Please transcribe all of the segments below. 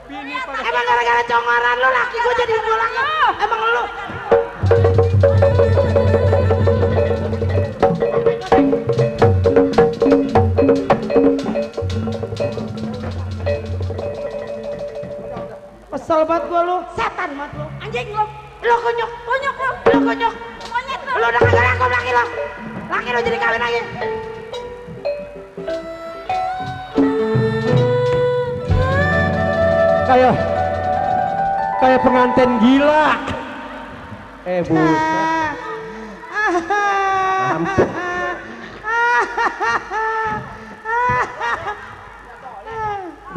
Emang gara-gara congoran lu laki gue jadi pulang. Emang lu. Kesel banget gue lu. Setan banget lu. Anjing lu. Lu kunyuk. Kunyuk lu. Lu kunyuk. Monyet lu. Lu udah kagak laku laki lu. Laki lu jadi kawin lagi. Kayak pengantin gila. Buset. Ampun.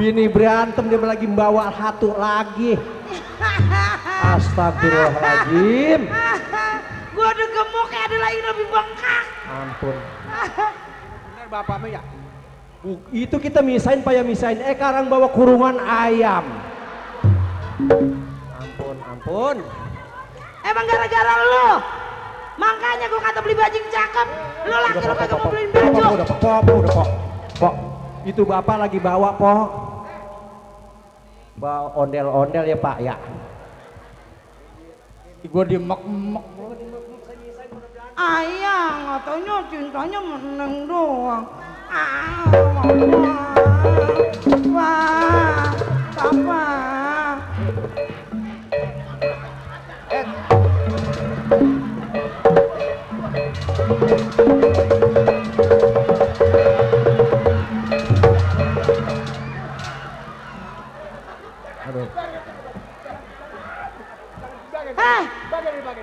Bini berantem dia lagi membawa hatu lagi. Astagfirullahaladzim. Gua udah gemuk kayak ada lagi lebih bengkak. Ampun. Bener bapaknya ya? Itu kita misain payah misain. Sekarang bawa kurungan ayam. Ampun. Emang gara-gara lu. Makanya gua kata beli baju yang cakep. Lu laki lu kagak mau beliin baju. Udah pok. Itu bapak lagi bawa pok. Bawa ondel-ondel ya pak ya. Gua dimek-mek. Ayang, katanya cintanya meneng doang. Wah, apa?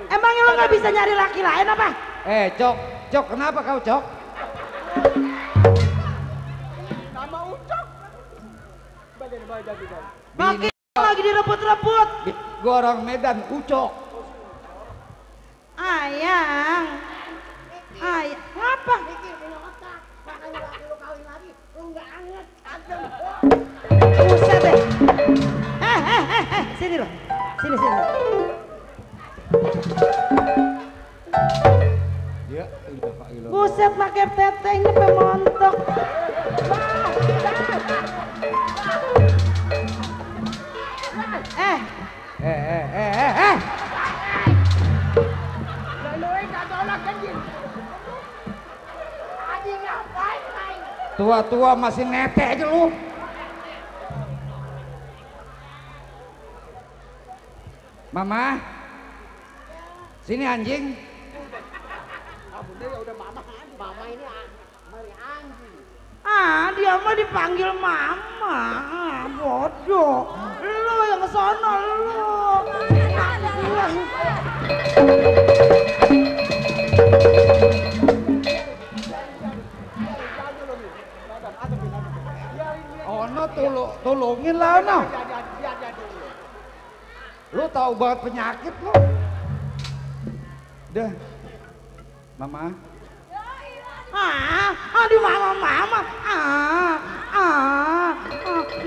Emangnya lo nggak bisa nyari laki lain apa? Cok, kenapa kau Cok? Nama Ucok. Makin lagi direbut-rebut. Gua orang Medan, Ucok. Ayang, ngapa? Buset deh. Sini loh, sini. Ya, Buset pakai tetenya pemontok. Tua-tua masih nete aja lu. Mama, sini anjing. Dia mah dipanggil mama. Bodoh. Lu yang kesono lu. Ono tolongin lah ono. Lu tahu banget penyakit lu. Dah. Mama. Aduh mama.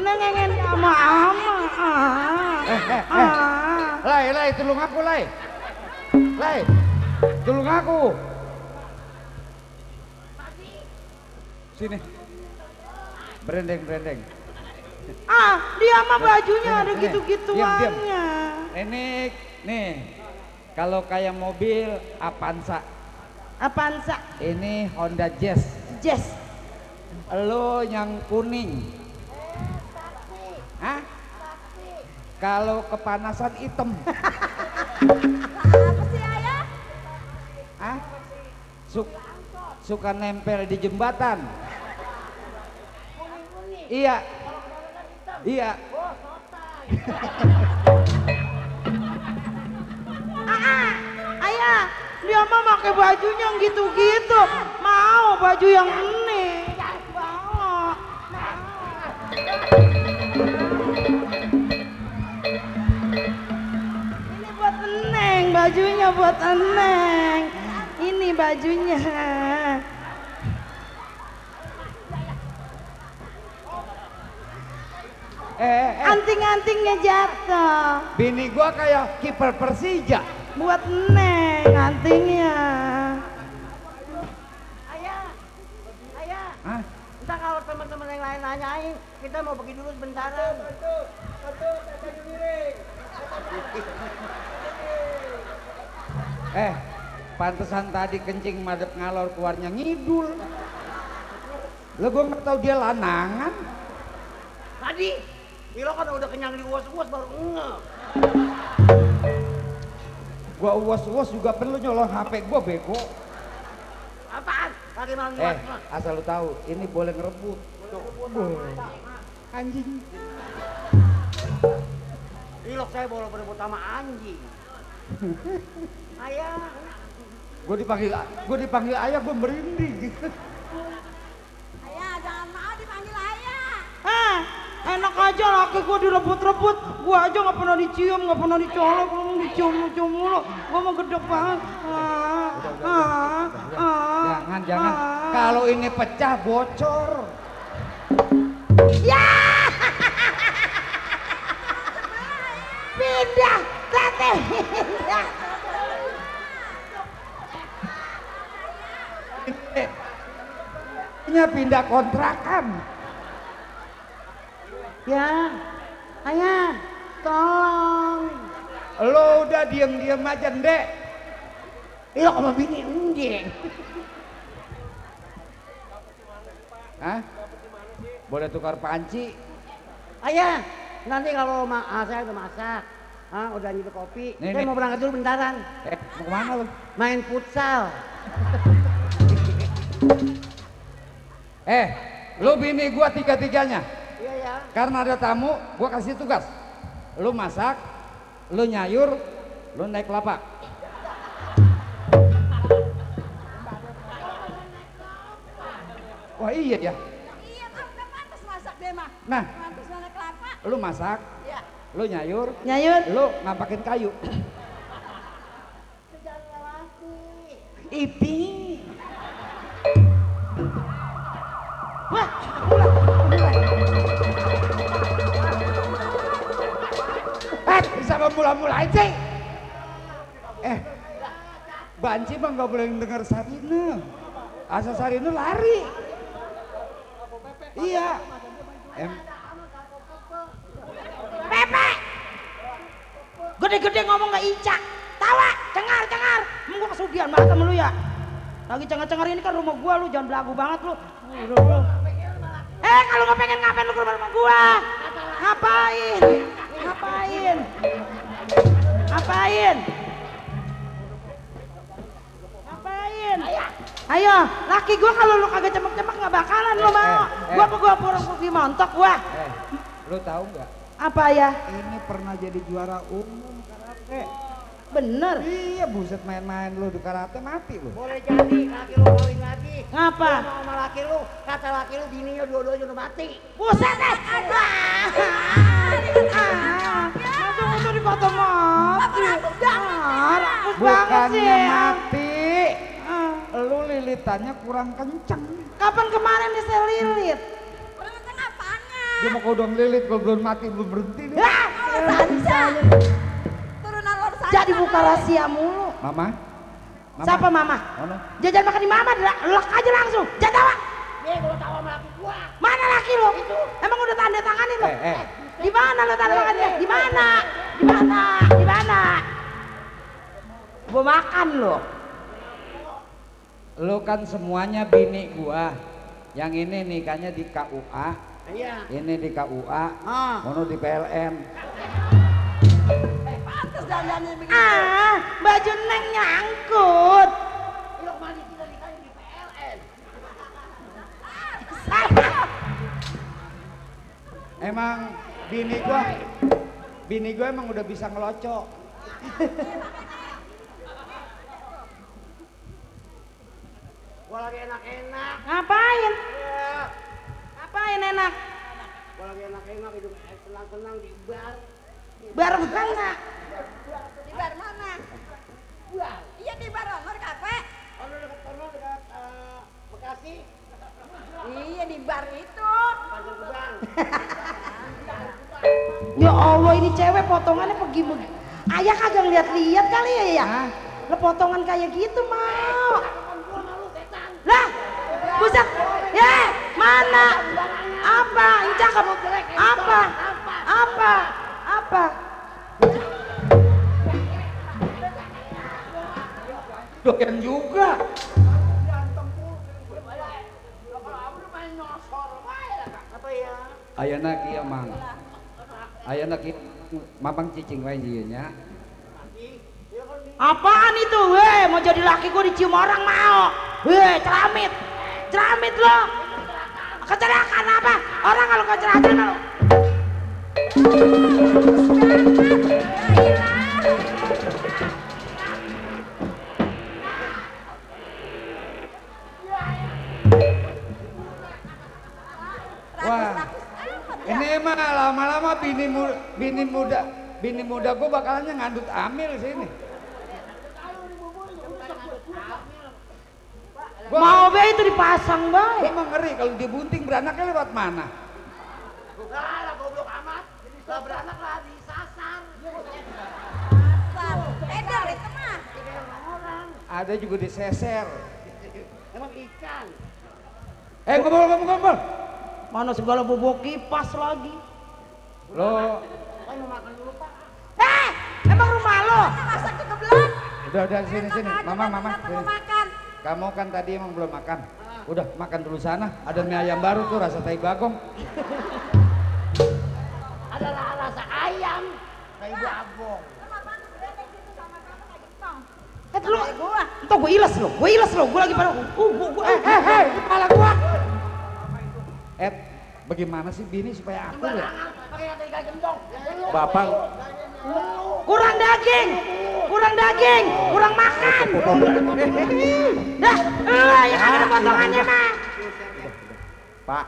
Nengengen sama ama. Lai, tolong aku, Lai. Tolong aku. Sini. Branding. Dia mah bajunya ada gitu-gituannya. Ini nih. Kalau kayak mobil Avanza. Ini Honda Jazz. Lo yang kuning. Hah? Kalau kepanasan hitam. Apa sih ayah? Hah? Suka nempel di jembatan. Iya. Ayah, dia mah pakai bajunya yang gitu-gitu. Mau baju yang ini. Mau. Ini buat Eneng, bajunya buat Eneng. Ini bajunya. Anting-antingnya jatuh. Bini gua kayak kiper Persija. Buat Neng antingnya. Ayah. Hah? Entah kalau teman-teman yang lain nanyain, kita mau pergi dulu sebentaran. Pantesan tadi kencing madep ngalor keluarnya ngidul. Lah gua nggak tahu dia lanangan. Tadi Milo kan udah kenyang di uas-uas baru ngeh. Gua uas-uas juga perlu nyolong HP gua bego. Apaan? Lagi malam Asal lu tahu, ini boleh ngerebut. Anjing. Milo saya boleh berebut sama anjing. Ayah. Gue dipanggil ayah, gue merinding. Ayah, jangan mau dipanggil ayah. Enak aja laki gue direbut-rebut. Gue aja nggak pernah dicium, nggak pernah dicolok, ngomong dicium mulu. Gue mau gedek banget. Jangan. Kalau ini pecah bocor. Ya. Pindah, Tete. Pindah. Pindah kontrakan. Ya, ayah, tolong. Lo udah diem aja, Ndek. Milo sama bini enggak. Hah? Boleh tukar panci? Ayah, nanti kalau saya udah masak, udah nyuruh kopi, saya mau berangkat dulu bentaran. Mau kemana lo? Main futsal. Lu bini gua tiga-tiganya. Iya ya. Karena ada tamu, gua kasih tugas. Lu masak, lu nyayur, lu naik lapak. Wah iya ya. Iya, kan udah pantas masak deh mah. Nah, Pantas mana kelapa? lu masak, Iya. lu nyayur, Nyayur. lu ngapakin kayu. Jangan lelaki. Ipi. Wah, Bisa memula-mulain sih. Banci mah nggak boleh denger Sarina. Asa Sarina lari. Iya. Pepe. Gede-gede ngomong nggak incak. Tawa, cengar. Gua kesugihan banget sama lu ya. Lagi cengar-cengar ini kan rumah gua, lu jangan belagu banget lu. Kalau nggak pengen ngapain lu ke rumah gua? Ngapain? Ayo, laki gua kalau lu kagak cemek-cemek nggak bakalan lu mau. Gua pergi montok gua. Lu tahu nggak? Apa ya? Ini pernah jadi juara umum karate. Bener. Iya, buset main-main lu di karate mati lu. Boleh jadi laki lu kawin lagi. Ngapa? Lu mau sama laki lu, kata laki lu bininya dua-duanya udah mati. Buset deh. Langsung udah dikata mati. Rakus banget Bukannya sih. mati. Lu lilitannya kurang kenceng. Kapan kemarin nih saya lilit? Kurang kenceng apanya? Dia mau kodong lilit, kalau belum mati belum berhenti nih. Turunan lor saja. Jadi buka rahasia mulu. Mama? Siapa mama? Mana? Jajan makan di mama, lek aja langsung. Jangan tawa. Nih gua tahu sama laki gua. Mana laki lu? Emang udah tanda tanganin lu? Di mana lu tanda tangannya? Di mana? Gua makan lu. Lu kan semuanya bini gua. Yang ini nikahnya di KUA. Iya. Ini di KUA. Mono di PLN. Pantes dandannya begitu. Baju neng nyangkut. Lu kemana tidak nikahnya di PLN. Emang bini gua emang udah bisa ngelocok. Gua lagi enak-enak. Ngapain? Ya. Ngapain enak? Gua lagi enak-enak hidup tenang-tenang di bar. Bar mana? Di bar mana? Bar. Iya di bar Honor Cafe. Dekat Bekasi. Iya di bar itu. Pasar Gebang. Ya Allah, ini cewek potongannya pergi ayah kagak lihat-lihat kali ya. Lah potongan kayak gitu mau. Lah, buset. Ya, mana? Apa? Ini cakep. Apa? doyan juga. Ayana kieu mang. Ayana kieu mamang cicing wae ieu nya. Apaan itu? Weh, mau jadi laki gua dicium orang mau. Weh, ceramit. Ceramit lo. Kecelakaan apa? Orang kalau kecelakaan lo. Wah, ini mah lama-lama bini muda gua bakalannya ngandut amil sini. Mau be itu dipasang bae. Gua mah ngeri kalau dibunting beranaknya lewat mana? Lah, goblok amat. Lah beranak lah disasar. Edar itu mah. Ada juga diseser. Emang ikan. Ngobrol. Mana segala bobok kipas lagi. Lo, Saya mau makan dulu, Pak. Emang rumah lo? Masak juga belum. udah sini. Mama, Kenapa sini. mau makan? Kamu kan tadi emang belum makan. Udah makan dulu sana. Ada mie ayam baru tuh rasa tai bagong. Adalah rasa ayam. Kayak ibu abong. Kenapa berada gitu sama kamu kayak gitu? Lu, entar gue iles lo, gue lagi pada, Kepala gua. Bagaimana sih bini supaya akur ya? Pakai yang kayak gendong. Bapak kurang daging, kurang makan. Dah, yang ada potongannya mah. Pak,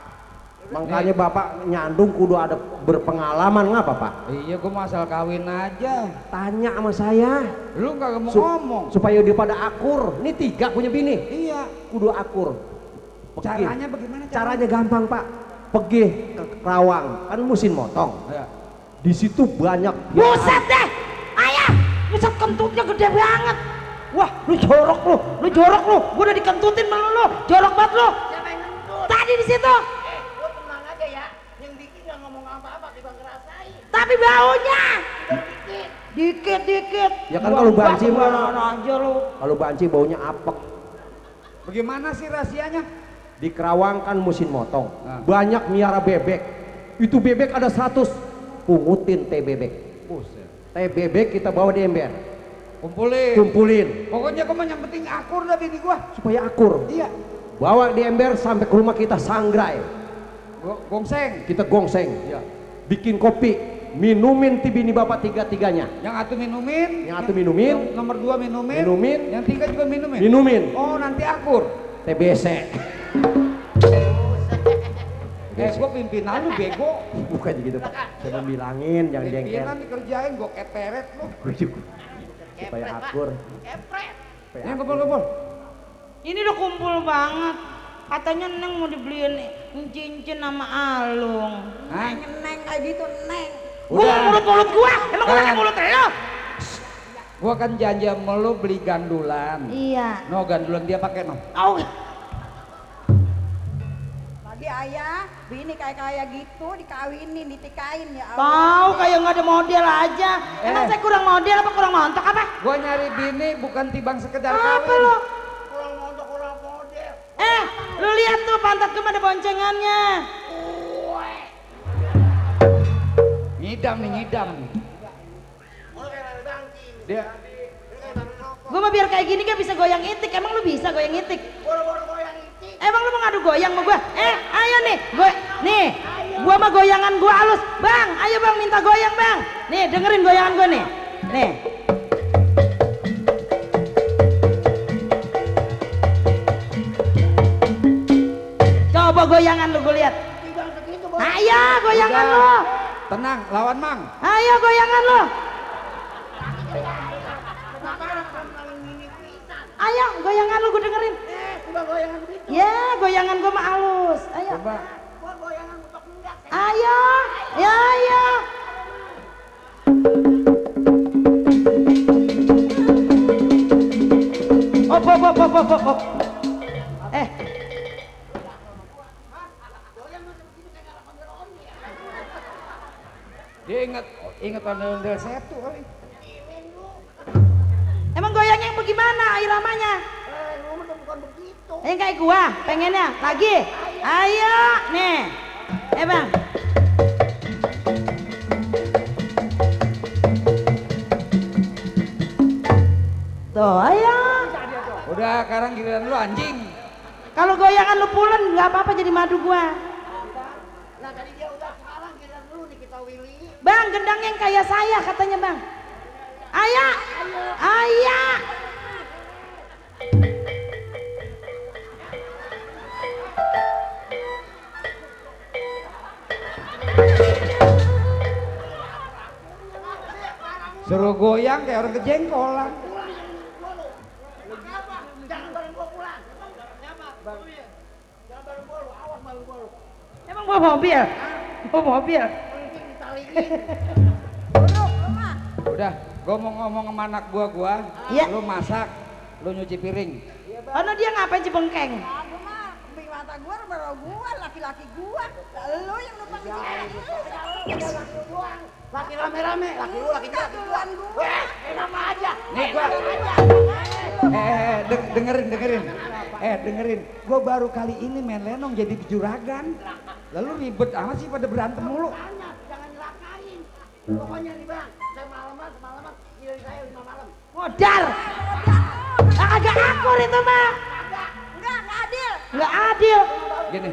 makanya Bapak nyandung kudu ada berpengalaman ngapa Pak? Iya, gua mau asal kawin aja. Tanya sama saya. Lu kagak mau ngomong. Supaya dia pada akur. Ini 3 punya bini. Iya. Kudu akur. Pergi. Caranya bagaimana? Caranya gampang Pak. Pergi ke Kerawang, kan musim motong. Ya. Di situ banyak. Buset deh, ayah, buset kentutnya gede banget. Wah, lu jorok lu, gue udah dikentutin sama lu, jorok banget lu. Siapa yang ngentut? Tadi di situ, Lu tenang aja ya. Yang bikin nggak ngomong apa-apa, kita ngerasain. tapi baunya Dikit. dikit. Ya kan kalau banci mah, aja lu. kalau banci baunya apek. Bagaimana sih rahasianya? Di Kerawang kan musim motong. Nah. Banyak miara bebek. Itu bebek ada 100. Pungutin teh bebek. Buset. Teh bebek kita bawa di ember. Kumpulin. Kumpulin Pokoknya gua mah yang penting akur dah bini gua. supaya akur. Iya. Bawa di ember sampai ke rumah kita sangrai. Gongseng. Kita gongseng. Iya. Bikin kopi. Minumin ti bini bapak 3-3-nya. Yang satu minumin. Yang satu minumin. Yang nomor 2 minumin. Minumin. Yang 3 juga minumin. Minumin. Oh, nanti akur. TBC. Gua pimpinan lu bego. Bukan gitu Pak. Saya bilangin jangan jengkel. Pimpinan dikerjain gua keteret lu. Supaya akur. Kepret. Supaya Yang akur. kumpul. Ini udah kumpul banget. Katanya Neng mau dibeliin cincin sama Alung. Hah? Neng kayak gitu, Neng. Gua mulut gua, emang gua pakai mulut lo? Gua kan janji sama lu beli gandulan. Iya. No, gandulan dia pakai no. Oh, Lagi ayah, bini kayak gitu dikawinin, ditikain ya Allah. tahu kayak nggak ada model aja. Emang saya kurang model apa kurang montok apa? Gua nyari bini bukan tibang sekedar Apa kawin. lo? Kurang montok, kurang model. Lu lihat tuh pantat gue ada boncengannya. Ngidam nih. Oh, kayak bangki. Dia Gue mah biar kayak gini kan bisa goyang itik. Emang lu bisa goyang itik? Boro-boro goyang itik. Emang lu mau ngadu goyang sama gue? Ayo nih, nih, gue mah goyangan gue halus. Bang, ayo bang minta goyang bang. Nih dengerin goyangan gue nih. Nih. Coba goyangan lu gue lihat. Tidak segitu, Bos. Ayo goyangan Udah. lu. Tenang, lawan Mang. Ayo goyangan lu. Ayo goyangan lu gue dengerin. Udah goyangan begitu. Ya goyangan gue mah halus. Ayo. Coba. Gua goyangan untuk enggak. Ayo. Ya ayo. Op. Dia ingat ondel-ondel setu kali. Emang goyangnya yang gimana iramanya? Rumah tuh bukan begitu. Yang kayak gua, pengennya lagi. Ayo, nih. Bang. Tuh, ayo. Udah, sekarang giliran lu anjing. Kalau goyangan lu pulen nggak apa-apa jadi madu gua. Nah tadi dia udah sekarang kita dulu nih kita Willy. Bang, gendang yang kayak saya katanya bang. Ayo, ayo. Suruh goyang kayak orang kejengkolan. Jangan bareng gua pulang. Jangan bareng gua lu, awas malu gua lu. Emang bawa mobil? Bawa mobil? Penting ditaliin. Udah, gua mau ngomong sama anak gua, Iya. lu masak, lu nyuci piring. Oh, no, dia ngapain cibengkeng? Aku mah kembing mata gua baru gua, laki-laki gua. Lu yang numpang di sini. Laki rame-rame, laki lu, laki dia. Duluan gua. Enak aja. Nih gua. Dengerin. Gua baru kali ini main lenong jadi juragan. Lalu ribet amat sih pada berantem mulu. Jangan nyelakain. Pokoknya nih bang, saya semalaman, giliran saya 5 malam. Modal. Agak akur itu mah. Enggak adil. Nggak adil. Gini.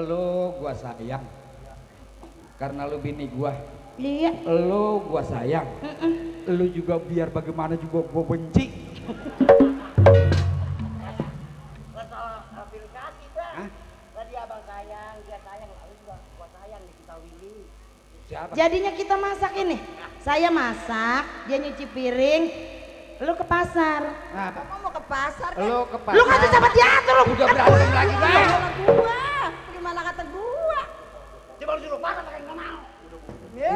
Lu gua sayang. Karena lu bini gua. Iya. Lu gua sayang. Lu juga biar bagaimana juga gua benci. Soal aplikasi bang. Hah? Tadi abang sayang, dia sayang, lalu juga gua sayang nih kita Willy. Siapa? Jadinya kita masak ini. Saya masak, dia nyuci piring, lu ke pasar. Nah, Kamu mau ke pasar kan? lu ke pasar. Lu kan sempat diatur lu. Udah berantem lagi bang. Kata gua. Bagaimana kata gua? Coba lu suruh makan pakai nggak mau. Ya.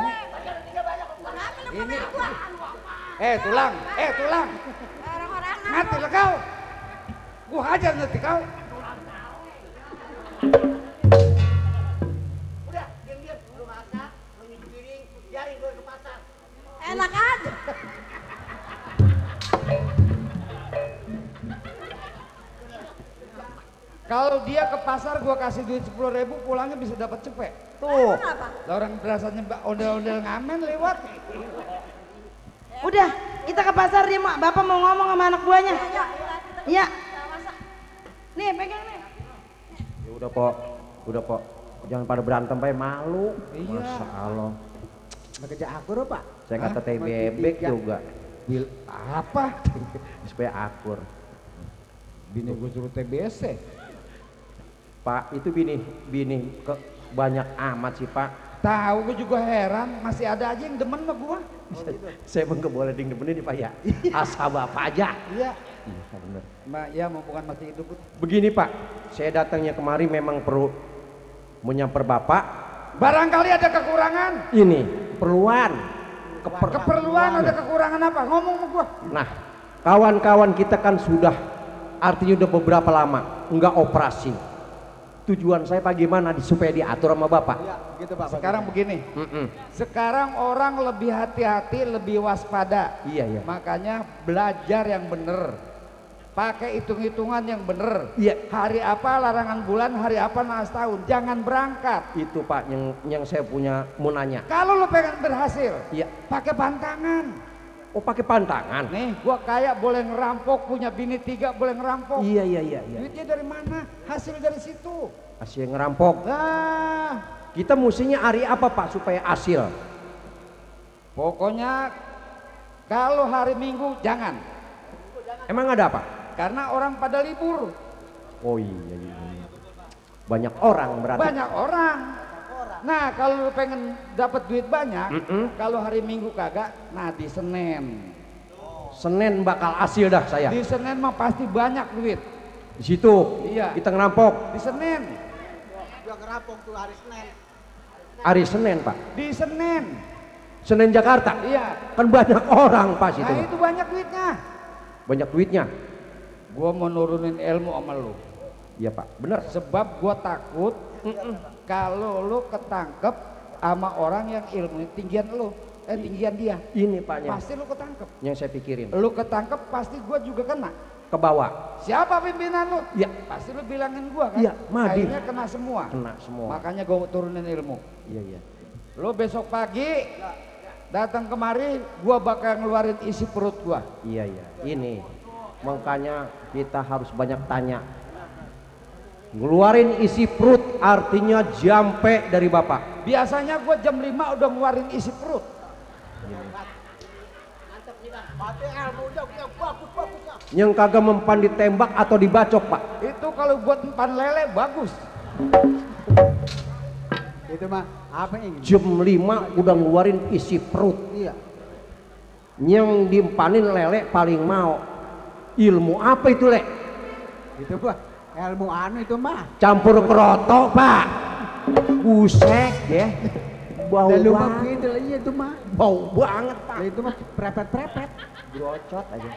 Kenapa lu Ini. Gua. Tulang. Orang-orang Mati lah kau. Gua hajar nanti kau. Udah, diam-diam. Lu masak, lu nyuci piring, biarin gue ke pasar. enak aja. Kalau dia ke pasar gua kasih duit 10.000 pulangnya bisa dapat cepet. Tuh. Kenapa? Lah orang berasanya ondel-ondel ngamen lewat. Udah, kita ke pasar dia mak. Bapak mau ngomong sama anak buahnya. Iya. Nih, pegang nih. Ya udah pok. Jangan pada berantem bae malu. Iya. Masya Allah. Bekerja akur pak. Saya kata teh Hah? bebek juga. Bil apa? Supaya akur. Bini gua suruh TBC. Pak, itu bini ke banyak amat sih Pak. Tahu gua juga heran, masih ada aja yang demen sama gua. Saya emang gak boleh demen ini Pak ya. Asal Bapak aja. Iya. Iya bener. Ya mau bukan masih hidup. Begini Pak, saya datangnya kemari memang perlu menyamper Bapak. Barangkali ada kekurangan. Ini perluan. Keperluan ada kekurangan apa? Ngomong sama gua. Nah, kawan-kawan kita kan sudah artinya udah beberapa lama nggak operasi. Tujuan saya bagaimana supaya diatur sama Bapak. Ya, gitu Pak. Sekarang begini. Mm-mm. Sekarang orang lebih hati-hati, lebih waspada. Iya. Makanya belajar yang bener. Pakai hitung-hitungan yang bener. Iya. Hari apa larangan bulan, hari apa naas tahun. Jangan berangkat. Itu Pak yang saya punya mau nanya. Kalau lo pengen berhasil, Iya. pakai pantangan. Oh pakai pantangan? Nih, gua kaya boleh ngerampok, punya bini 3 boleh ngerampok. Iya. Duitnya dari mana? Hasil dari situ. Asyik ngerampok. Nah, Kita mestinya hari apa Pak supaya hasil? pokoknya kalau hari Minggu jangan. Emang ada apa? Karena orang pada libur. Oh iya. Banyak orang berarti. Banyak orang. Nah, kalau lu pengen dapat duit banyak, kalau hari Minggu kagak, nah di Senin. Senin bakal hasil dah saya. Di Senin mah pasti banyak duit. Di situ. Iya. Kita ngerampok. Di Senin. Gua ngerampok tuh hari Senin. Hari Senin Pak. Di Senin. Senin Jakarta. Iya. Kan banyak orang Pak situ. Nah, itu banyak duitnya. Banyak duitnya. Gua mau nurunin ilmu sama lu. Iya Pak. Bener. Sebab gua takut kalau lu ketangkep sama orang yang ilmunya tinggian lu. tinggian dia. Ini Pak. Pasti lu ketangkep. Yang saya pikirin. Lu ketangkep pasti gua juga kena. Ke bawah. Siapa pimpinan lu? Ya. Pasti lu bilangin gua kan. Iya, Madi. Akhirnya kena semua. Kena semua. Makanya gua turunin ilmu. Iya. Lu besok pagi datang kemari, gua bakal ngeluarin isi perut gua. Iya. Ini makanya kita harus banyak tanya. Ngeluarin isi perut artinya jampe dari Bapak. Biasanya gua jam 5 udah ngeluarin isi perut. Yang kagak mempan ditembak atau dibacok Pak. Itu kalau buat empan lele bagus. Itu mah apa ini? Jam 5 udah ngeluarin isi perut. Iya. Yang diempanin lele paling mau. Ilmu apa itu Le? Itu Pak, ilmu anu itu mah. Campur kerotok Pak. Busek ya. Bau Lupa banget. gitu lah, iya itu mah. Bau banget Pak. Itu mah prepet. Grocot aja.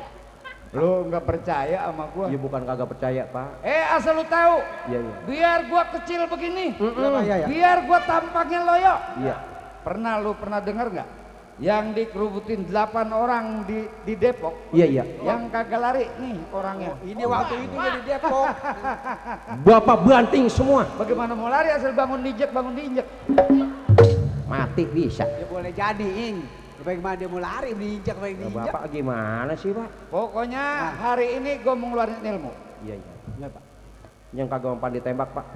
Lu nggak percaya sama gua? Ya bukan kagak percaya Pak. Asal lu tahu. Iya. Biar gua kecil begini. Iya. Biar gua tampaknya loyo. Iya. Lu pernah dengar nggak? Yang dikerubutin 8 orang di Depok. Iya. Yang kagak lari nih orangnya. Ini waktu itu jadi Depok. Bapak banting semua. Bagaimana mau lari asal bangun diinjek. Mati bisa. Ya boleh jadi, Ing. Bagaimana dia mau lari, diinjak. Bapak gimana sih Pak? Pokoknya hari ini gua mau ngeluarin ilmu. Iya. Iya Pak. Yang kagak mempan ditembak Pak.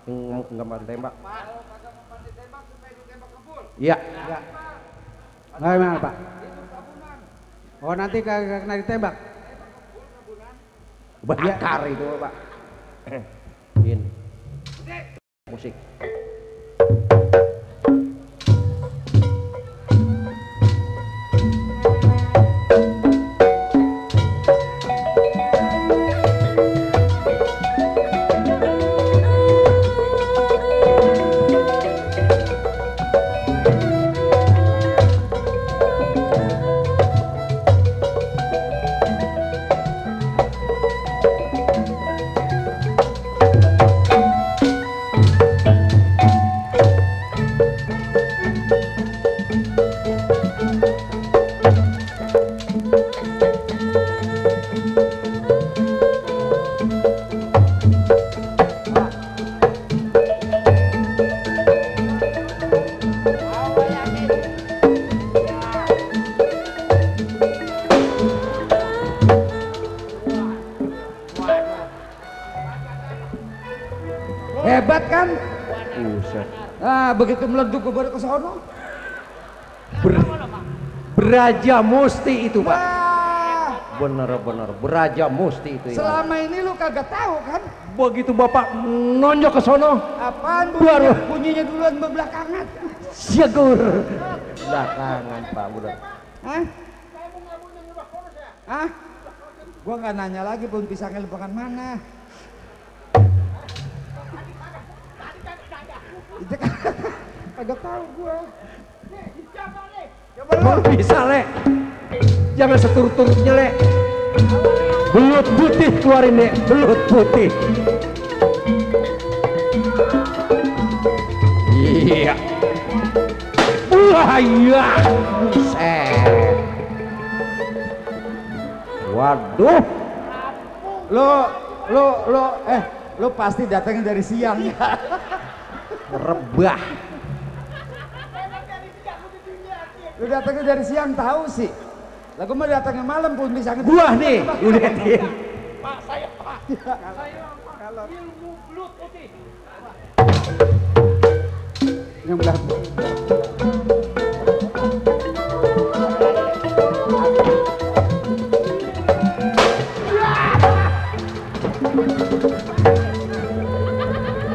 Yang nggak mempan ditembak. Kalau kagak mempan ditembak supaya ditembak kebul. Iya. Bagaimana Pak? Oh nanti kagak kena ditembak. Bakar itu Pak. Ini. Musik. Hebat kan? Buset. Nah, begitu meleduk gue baru ke sono. Beraja musti itu Pak. Wah, Bener beraja musti itu ya. selama ini lu kagak tahu kan? Begitu Bapak nonjok ke sono. Apaan Baru. bunyinya duluan belakangan? Syagur. Belakangan Pak udah. Hah? Gua nggak nanya lagi bun pisangnya lebakan mana. Itu kagak tahu gua. Bang bisa Le. Jangan seturut-turutnya Le. Belut putih keluarin Le. Belut putih. Iya. Wah iya. Buset. Waduh. Lo pasti datangnya dari siang ya. Rebah. Lu datangnya dari siang tahu sih. Lah gua mah datangnya malam pun bisa ngetik. Gua nih, lu liatin. Pak, saya Pak. Saya kalau ilmu belut putih. Yang belah.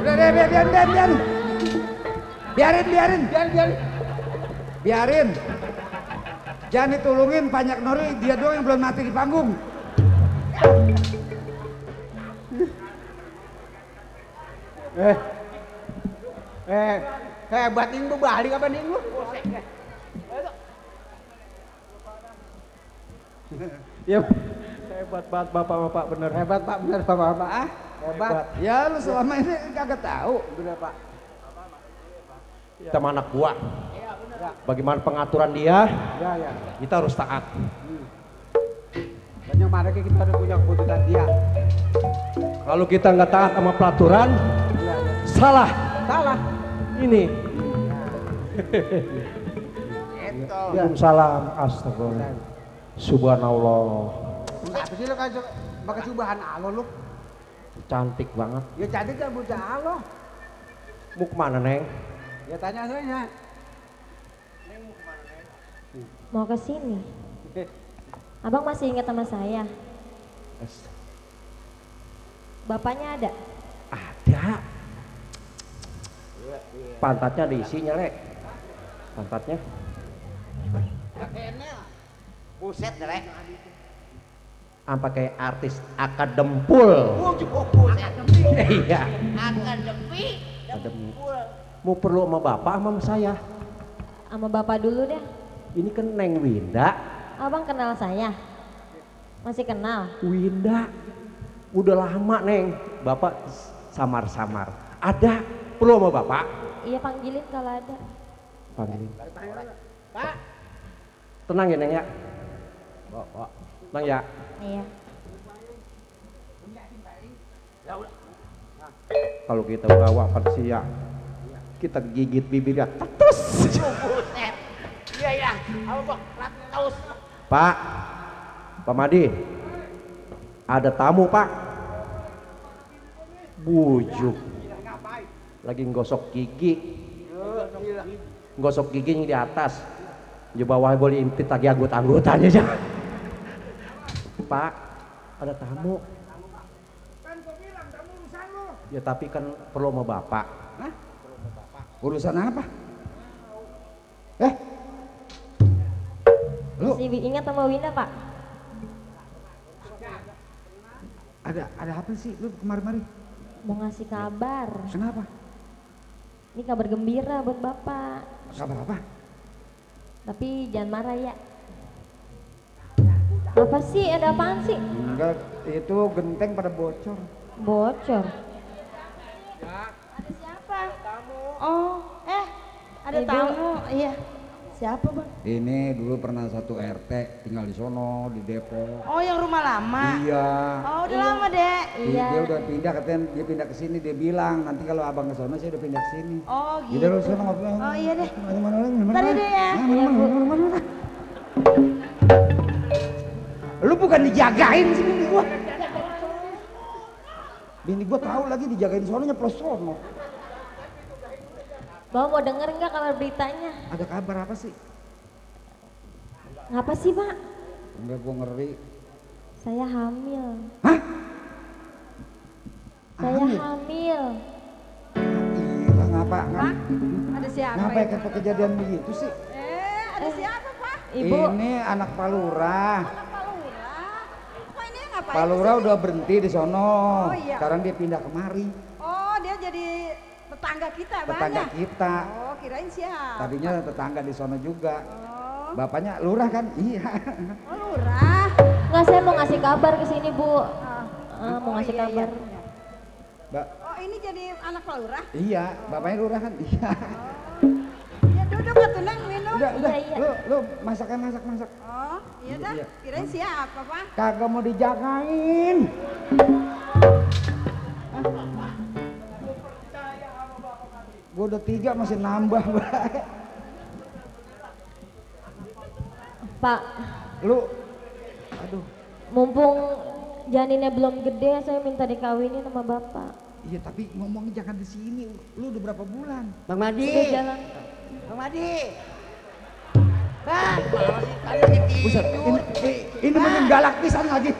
Udah deh, biarin. Jangan ditulungin, banyak nori, dia doang yang belum mati di panggung. Hebat ning lu balik apa ning lu? Ya, hebat banget bapak-bapak bener. Hebat Pak, bener Bapak. Hebat. Ya lu selama ini kagak tahu. Bener Pak. Kita anak gua. Iya bener. Bagaimana pengaturan dia, Ya. kita harus taat. Dan yang mana kita udah punya keputusan dia. Kalau kita nggak taat sama peraturan, salah. Salah. Ini. Itu. Waalaikumsalam. Astagfirullah. Subhanallah. Apa sih lo kayak pakai subahan Allah lu? Cantik banget. Ya cantik kan bocah Allah. Mau kemana, Neng? Ya tanya saya. Mau ke sini. Abang masih ingat sama saya? Bapaknya ada? Ada. Pantatnya diisi nyelek. Pantatnya. Buset deh. Apa kayak artis akadempul. Iya. Akademi. Mau perlu sama bapak sama saya. Sama bapak dulu deh. Ini kan Neng Winda. Abang kenal saya? Masih kenal? Winda. Udah lama Neng. Bapak samar-samar. Ada. Perlu sama bapak? Iya panggilin kalau ada. Panggilin. Pak. Tenang ya Neng ya. Tenang ya. Iya. Kalau kita bawa persia, kita gigit bibirnya. Tetus. Iya. Ratus. Pak Madi, ada tamu Pak. Bujuk. Lagi nggosok gigi. Nggosok giginya di atas. Di bawah boleh impit lagi anggut-anggutannya aja. Pak, ada tamu. Ya tapi kan perlu sama bapak. Hah? Urusan apa? Lu Masih ingat sama Winda Pak? ada apa sih lu kemari-mari? Mau ngasih kabar. Kenapa? Ini kabar gembira buat bapak. Kabar apa? Tapi jangan marah ya. Apa sih? Ada apaan sih? Enggak, itu genteng pada bocor. Bocor. Ada siapa? Oh, ada Ibu. tamu. Iya. Siapa bang? Ini dulu pernah satu RT tinggal di sono di Depok. Oh yang rumah lama. Iya. Oh udah lama dek. Iya. Dia udah pindah, katanya dia pindah ke sini, dia bilang nanti kalau abang ke sono saya udah pindah ke sini. Oh Jadi gitu. lu sono ngobrol. Oh iya deh. Mana Tadi deh ya. Iya Bu. Lu bukan dijagain sih bini gua. Bini gua tahu lagi dijagain sononya plus sono. Bapak mau denger nggak kabar beritanya? Ada kabar apa sih? Ngapa sih Pak? Enggak, gua ngeri. Saya hamil. Hah? Saya Hamil? hamil. Gila, ngapa? Ada siapa Ngapa itu? ya kejadian begitu sih? Ada siapa Pak? Ibu. Ini anak Pak Lurah. Anak Pak Lurah. Kok ini ngapain? Pak Lurah udah berhenti di sono. Oh, iya. Sekarang dia pindah kemari. Oh dia jadi tetangga kita Tetangga banyak. kita. Oh kirain siapa? Tadinya tetangga di sono juga. Oh, Bapaknya Lurah kan? Iya. oh Lurah. Nggak, saya mau ngasih kabar ke sini Bu. Ah. Mau ngasih iya, kabar. Oh ini jadi anak Pak Lurah? Iya, bapaknya Lurah kan? Iya. Ya duduk atuh Neng minum. Udah. Iya. Lu masak. Oh iya dah. Iya. Kirain siapa Pak? Kagak mau dijagain. Gua udah 3 masih nambah. Pak, Lu, aduh. mumpung janinnya belum gede, saya minta dikawinin sama Bapak. Iya tapi ngomongnya jangan di sini. Lu udah berapa bulan? Bang Madi. Udah jalan. Bang Madi. Bang, kalau sih kalian Buset, ini makin galak pisan lagi.